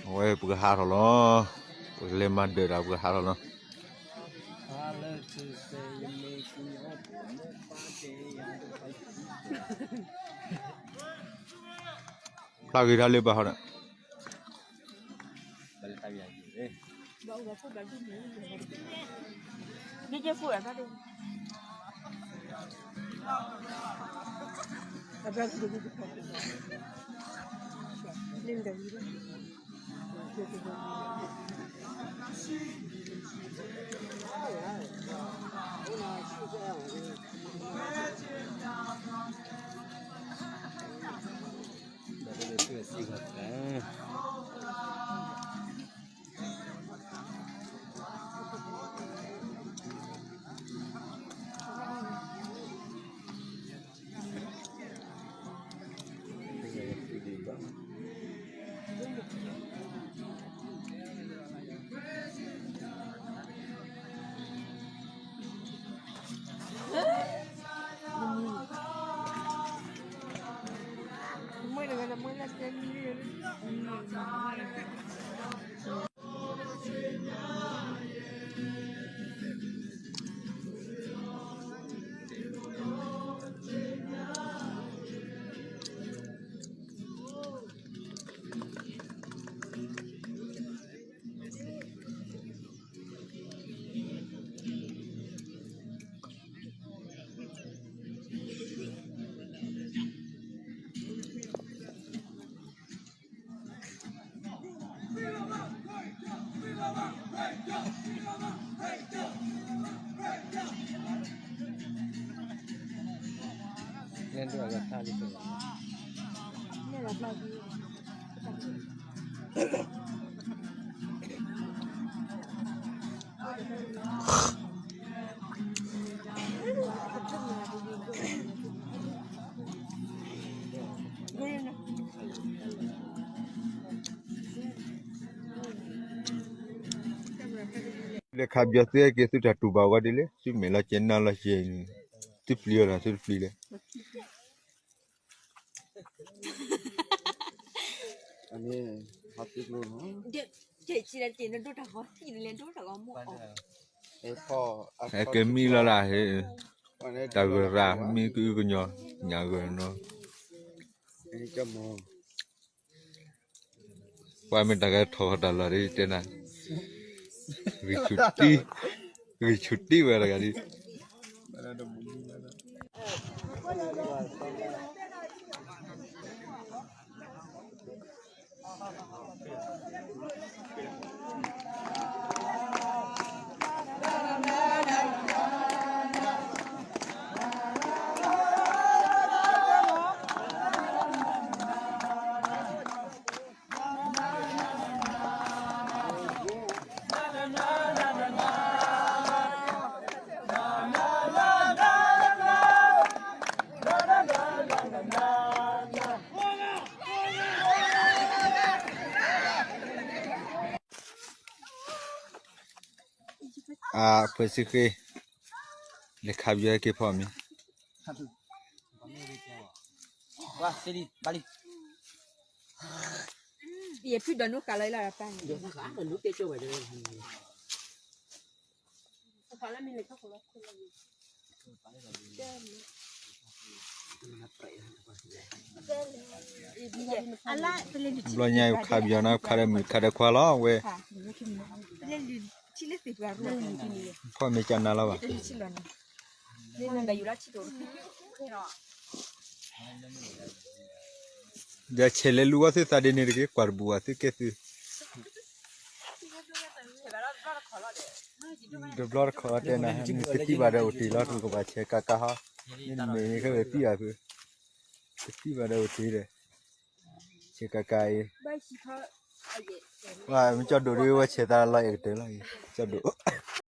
အဝဲပကဟးထီၣ်လီၤ. ပကလဲၤမၤဒၢးဒီးပကဟးထီၣ်လီၤ. ဖျါဂ့ၤထါလၢဘၣ်ဟီဒီး လဲၤခးပယီၤသုဟဲက့ၤသုတၢ်တူၢ်ဘၣ်ဝဲဒ်လဲၣ် သုမဲာ်လီၤကဲနါလီၤကဲန့ၣ် သုပျံၤအီၤဒီးသုတပျံၤလဲၣ်. ဟဲက့ၤမံလီၤဒၣ်ဟ့ၣ် တၢ်ဂိၢ်ရၤမံကအုကညီၤညါဂိၢ်နီၤ ပှၤမ့ၢ်တၢ်ကဲထီၣ်ဃီတၢ်လီၢ်ဒ်တဲနၤ ဂံၢ်ဆူၣ်တံၢ် ဂံၢ်ဆူၣ်တံၢ်ဝဲတဂၤဒ် အဖှဲးစ့ဃ့ လဲၤခးပယီၤဟဲက့ၤဖီမ့ၤ ယဖုဒီးနူၢ်ဃာ်လီၤလီၤတၢ်န့ၣ် ဘျီညါခးပယီၤန့ၣ် ခးဒီးမုၣ်ခးဒီးခွါလီၤဝဲ ဖီမ့ၤကနၤလီၤဘၣ် ဒီးဆဲးလဲၤလူၤဝဲသုသးဒ်န့ၣ်တက့ၢ် ကွၢ်တဘူၣ်ဘၣ်သုကဲသု တဘျီတခီၣ်တဲနၤ နကသံဘၣ်ဒီးအိၣ်တ့ၢ်လီၤ တကဘၣ်ဆဲးကကါဟီ မ့ၢ်နမဲာ်န့ၣ် ခဲဝဲသံဘၣ်ဖု ကသံဘၣ်ဒီးအိၣ်တ့ၢ်ဒီး ဆဲးကကါအံၤ မ့ၢ်ကၠီဒိၣ်ဒ်ဝဲဆဲးသးလီၤအဲၣ်ကတၢၢ်လီၤ ကၠီဒိၣ်